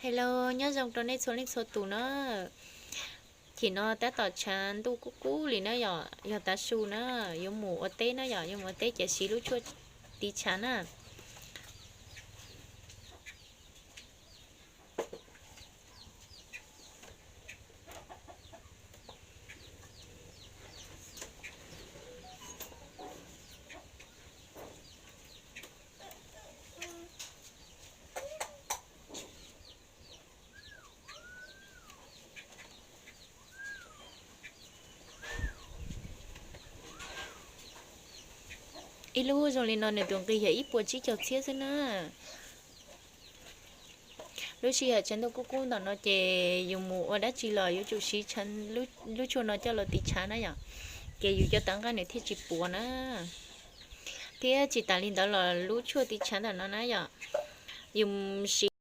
Hello, nyob zoo rau nej txhua leej txhua tus na. Chim no tab tom tshav ntuj kub kub li na yom, yog tav su na, yuav mus ua teb na yom, yuav mus ua teb ces siv lub tshuaj tiv tshav na. Ib lub zoo li no nws tus nqi yog ib puas tsib caug txhiab xwb na. Lub sij hawm tshav ntuj kub kub ntawm no ces yus mus ua dab tsi los yuav tsum siv lub tshuaj no coj los tiv tshav na yom, ces yus cov tav nqaij nws thiaj tsis puas na. Thiab tsis tas li ntawd los lub tshuaj tiv tshav ntawm no na yom, yus siv